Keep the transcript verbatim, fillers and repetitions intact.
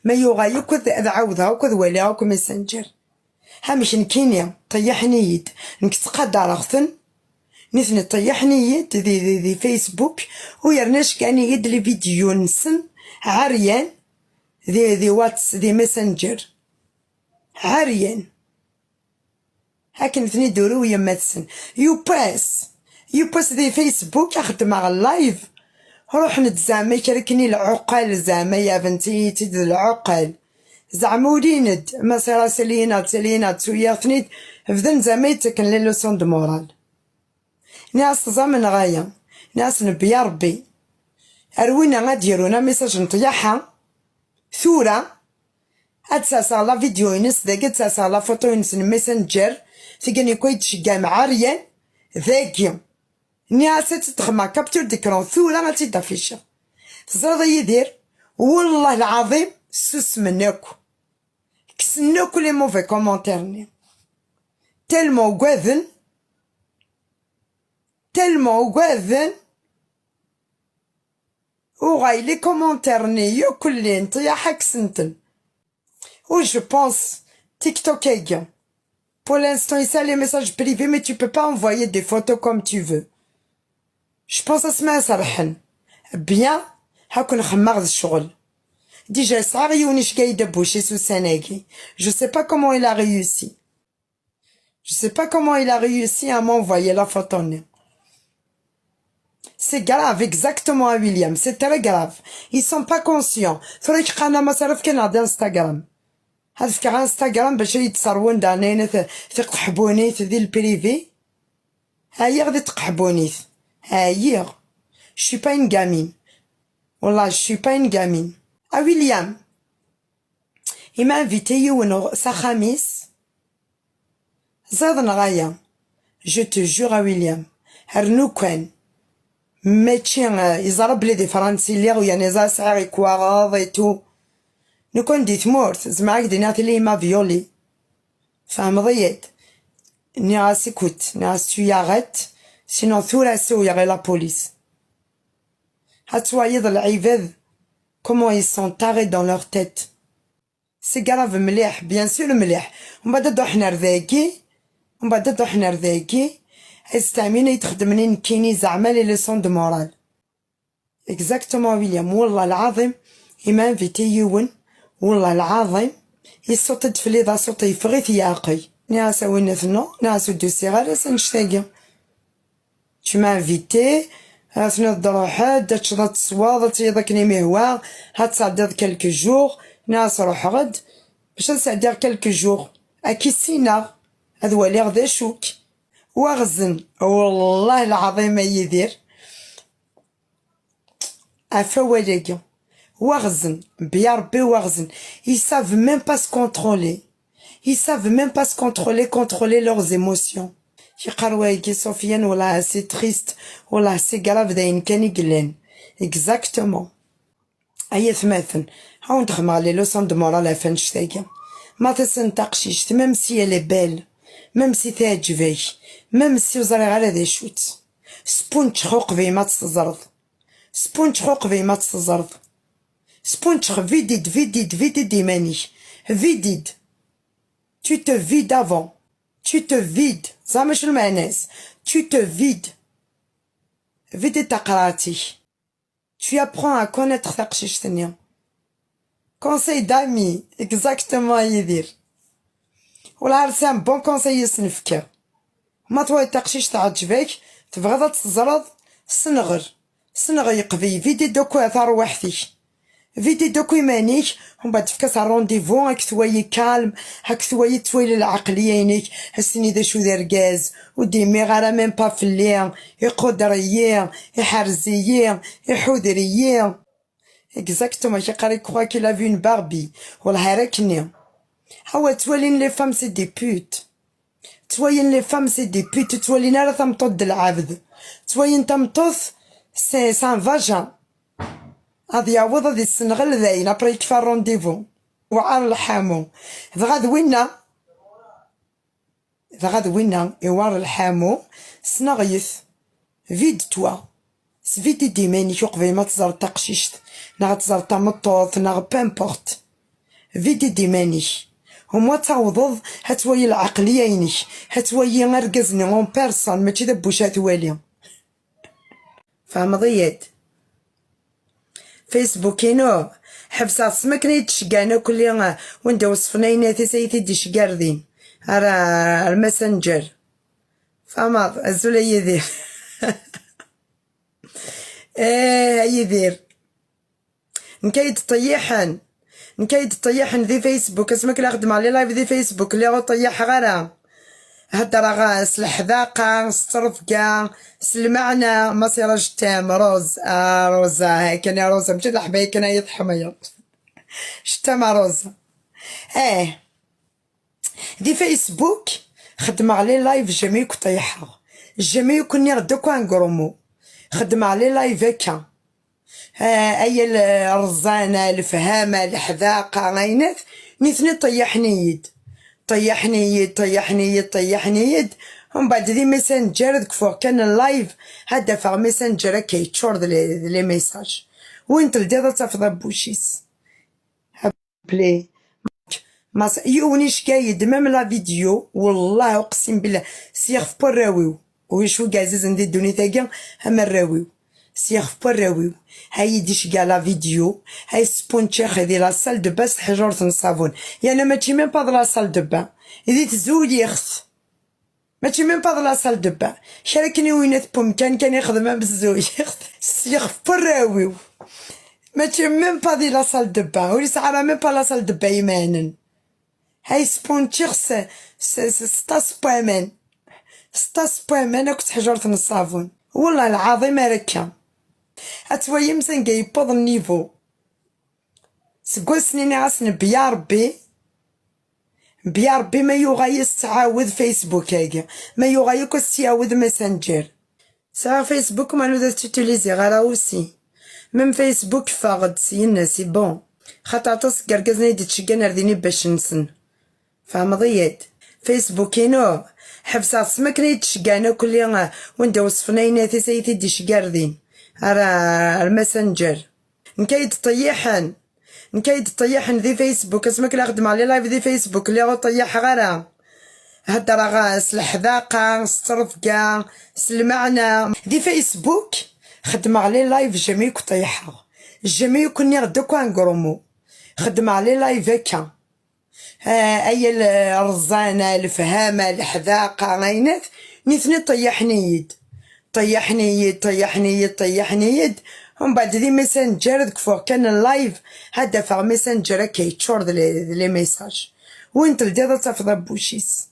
Ma yuɣal akk ad, ad ɛawdeɣ akk ad waliɣ akk Messenger. Amek nekkini, ṭeyyaḥen-iyi-d. Nekk ttqadareɣ-ten. Nitni ṭeyyaḥen-iyi-d di, di, di Facebook, u yerna ckan-iyi-d les vidéos-nsen ɛeryan di, di Whats-, di Messenger. Ɛeryan. Akken ten-id-turew yemma-tsen. Yewwas, yewwas di Facebook, a xeddmeɣ live. Ruḥen-d zeɛma kra akken i lɛuqal, zeɛma yaben-iyi-tt-id d lɛuqal. Zeɛma ulin-d, ma ṣira saliyin-aɣ, saliyin-aɣ, ttuyaɣ-ten-id, bdan zeɛma yettaken les leçons de morale. Nniɣ-as teẓam neɣ aya. Nniɣ-as nebbi a Rebbi. Ar winna ad d-yerun amisaj n ṭyaḥa. Tura, ad d-serseɣ la vidéo-ines dagi, ad d-serseɣ la photo-ines n Messenger, tigi n akk ay d-tceggɛem ɛeryan, dagi. Nniɣ-as ad tt-id-xedmeɣ capture d'écran, tura ad tt-id-afficeɣ. Teẓriḍ a Yidir, wellah lɛaḍim, ssusmen akk. Kksen akk les mauvais commentaires-nni. Tellement ugaden, tellement ugaden, uɣay les commentaires-nni yakk llin, ṭyaḥa kksen-ten. Oui, je pense, TikTok-agi. Pour l'instant, il y a les messages privés, mais tu peux pas envoyer des photos comme tu veux. Je pense asma serḥen. Bien, ad ken-xemmeɣ d ccɣel. Déjà, sɛiɣ yiwen icga-yi-d abbuc-is ussan-agi. Je sais pas comment il a réussi. Je sais pas comment il a réussi à m'envoyer la photo-nni. C'est grave, exactement, à William. C'est très grave. Ils sont pas conscients. Tura k-qqaren ma s ara fken-aɣ-d Instagram. Ad fkeɣ Instagram bac ad yi-d-serwun daɣen ayen t-, tiqeḥbunit di le privé. Ɛyiɣ di tqeḥbunit. Ɛyiɣ. Je suis pas une gamine. Wallah, je suis pas une gamine. A William, i ma invité yiwen s axxam-is. Ẓiḍ neɣ aya? Je te jure a William, rnu kan. Mačči, eh, yeẓra belli di Fransa i lliɣ, u yerna yeẓra sɛiɣ lekwaɣeḍ et tout. Lukan di tmurt, zemreɣ ad k-d-iniɣ tili yemma violi. Tfehmeḍ-iyi-d? Nniɣ-as, écoute, nniɣ-as, tu y arrêtes, sinon tura ad siwleɣ i la police. Ad twaliḍ lɛibad comment ils sont tarés dans leur tête. C'est grave mliḥ, bien sûr mliḥ. Umbeɛd ad d-ruḥen ar dagi, umbeɛd ad d-ruḥen ar dagi, ad stɛemlin ad yi-d-xedmen i nekkini zeɛma les leçons de morale. Exactement, William. Wallah lɛaḍim, i ma invité yiwen, wallah lɛaḍim, yessuṭ-d fell-i d asuṭ, yeffeɣ-it yeɛqel. Nniɣ-as a winnat, non, nniɣ-as ur d-usiɣ ara s annect-agi. Tu m'as invité, ad tniḍ d ruḥ-d, ad teččeḍ, ad tesweḍ, ad tiliḍ akken i m-ihwa, ad tesɛeddiḍ quelques jours, nniɣ-as ruḥeɣ-d, bac ad sɛeddiɣ quelques jours, ad k-issineɣ, ad waliɣ d acu-k. Waɣzen, wallah lɛaḍim a Yidir. Ɣef wawal-agi, waɣzen, bi Ṛebbi waɣzen, ils savent même pas se contrôler, ils savent même pas se contrôler, contrôler leurs émotions. Yeqqar wayagi Sofiane, wallah c'est triste, wallah c'est grave, d ayen kan i yellan. Exactement. Ay atmaten, ad wen-d-xedmeɣ les leçons de morale ɣef annect-agi. Ma tessneḍ taqcict, même si elle est belle, même si teɛǧeb-ak, même si ur ẓriɣ ara d acu-tt, spunčex uqbel ma tt-teẓreḍ. Sponge uqbel ma tt-teẓreḍ. Sponge, vide-d, vide-d, vide-d iman-ik. Vide-d. Tu te vides avant. Tu te vides. Teẓram acu lmeɛna-s? Tu te vides. Vide-d taqerɛet-ik. Tu apprends à connaître taqcict-nni. Conseil d'ami, exactement, a Yidir. Wala ar c'est un bon conseil i s-nefka. Ma twaliḍ taqcict teɛǧeb-ak, tebɣiḍ ad tt-teẓreḍ, senɣel. Senɣel yeqbel, vide-d akk tarwiḥt-ik. Vide-d akk iman-ik, umbeɛd efk-as rendez-vous, ad k-twali calme, ad k-twali, twali lɛeqliya-inek, ad s-tini d acu d argaz, ur d-immiɣ ara même pas fell-i, iquder-iyi, iḥerz-iyi, iḥuder-iyi. Exactement, qui croit qu'il a vu une Barbie. Wallah, ara kenni. Awa, ttwalin les femmes, c'est des putes. Ttwalin les femmes, c'est des putes. Ttwalin ara tameṭṭut d lɛebd. Ttwalin tameṭṭut, c'est, c'est un vagin. Ad yaweḍ ad issenɣel dayen, après yekfa rendez-vous. Weɛar lḥamu. Dɣa d winna. Dɣa d winna iwar lḥamu, sneɣ-it. Vide-toi. Svidi-d iman-ik uqbel ma teẓreḍ taqcict, neɣ ad teẓreḍ tameṭṭut, neɣ peu importe. Vidi-d iman-ik. Huma ad tawḍeḍ ad twali lɛeqliya-inek, ad twali argaz-nni en personne, mačči d abbuc ad twali. Tfehmeḍ-iyi-d? Facebook-inu, ḥebseɣ-t s makken ay d-ceggɛen akk li, wanda weṣfen ayennat-is ay t-id-iceggar din. Ar, ar Messenger. Tfehmeḍ? Azul a Yidir. Eh, a Yidir. Nekk ay d-ṭeyyiḥen. Nekk ay d-ṭeyyiḥen di Facebook. Asmi akken la xeddmeɣ les lives di Facebook, lliɣ ur ṭeyyiḥeɣ ara. Heddreɣ, eh, s leḥdaqa, s ttrebga, s lmeɛna. Ma sira je t'aime, Rose. Ah, Rosa, akken a Rosa, mačči d leḥbaya kan ay teḥmayeḍ. Je t'aime a Rosa. Eh. Di Facebook, xeddmeɣ les lives, jamais i k-ṭeyyiḥeɣ. Jamais i k-nniɣ-d akk un gros mot. Xeddmeɣ les lives akka. Ah, aya l-, rrẓana, lefhama, leḥdaqa, aynat, nitni ṭeyyiḥen-iyi-d. Ṭeyyiḥen-iyi-d, ṭeyyiḥen-iyi-d, ṭeyyiḥen-iyi-d. Umbeɛd di Messenger, ad kfuɣ kan n live, ad d-afeɣ Messenger akka yeččur d les, d les messages. Win teldiḍ ad tafeḍ abbuc-is. Play. Mas, yiwen iceggeɛ-iyi-d, même la vidéo, wallah uqsim billah, s yixef n warraw-iw. U acu i yeɛzizen di ddunit-agi, am arraw-iw. S yixef n warraw-iw. Ha yi-d-iceggeɛ la vidéo, ha yi-sspunčix di la salle de bain s teḥjurt n ṣṣabun. Yerna mačči même pas d la salle de bain. Di tzulixt. Mačči même pas d la salle de bain. Kra akken i winat n umkan kan ixdem am tzulixt. S yixef n warraw-iw. Mačči même pas di la salle de bain. Ur yesɛi ara même pas la salle de bain imanen. Ha yi-sspunčix s, s, s, s ṭas n waman. S ṭas n waman akked teḥjurt n ṣṣabun. Wallah lɛaḍim ar akka. Ad twalim sanga yewweḍ nnivu. Seg wass-nni nniɣ-asen, bya Rebbi, bya Rebbi ma yuɣal as-ttɛawed Facebook-agi, ma yuɣal akk as-tt-iɛawed Messenger. Sɛiɣ Facebook, ma nuda tt-utiliziɣ ara aussi. Même Facebook ffeɣ-d syenna, c'est bon. Xaṭer aṭas n yergazen ay d-ittceggan ar din i bac-nsen. Tfehmeḍ-iyi-d? Facebook-inu, ḥebseɣ-t s makken ay d-ceggɛen akk li, wanda weṣfen ayennat-is ay t-id-iceggar din. Ar, ar Messenger. Nekk ay d-ṭeyyiḥen. Nekk ay d-ṭeyyiḥen di Facebook. Asmi akken la xeddmeɣ les lives di Facebook, lliɣ ur ṭeyyiḥeɣ ara. Heddreɣ, eh, s leḥdaqa, s ttrebga, s lmeɛna. Di Facebook, xeddmeɣ les lives, jamais i k-ṭeyyiḥeɣ. Jamais i k-nniɣ-d akk un gros mot. Xeddmeɣ les lives akka. Ah, aya l-, rrẓana, lefhama, leḥdaqa, aynat, nitni ṭeyyiḥen-iyi-d. Ṭeyyiḥen-iyi-d, ṭeyyiḥen-iyi-d, ṭeyyiḥen-iyi-d. Umbeɛd di Messenger ad kfuɣ kan n live, ad d-afeɣ Messenger akka yeččur d les, d les messages. Win teldiḍ ad tafeḍ abbuc-is.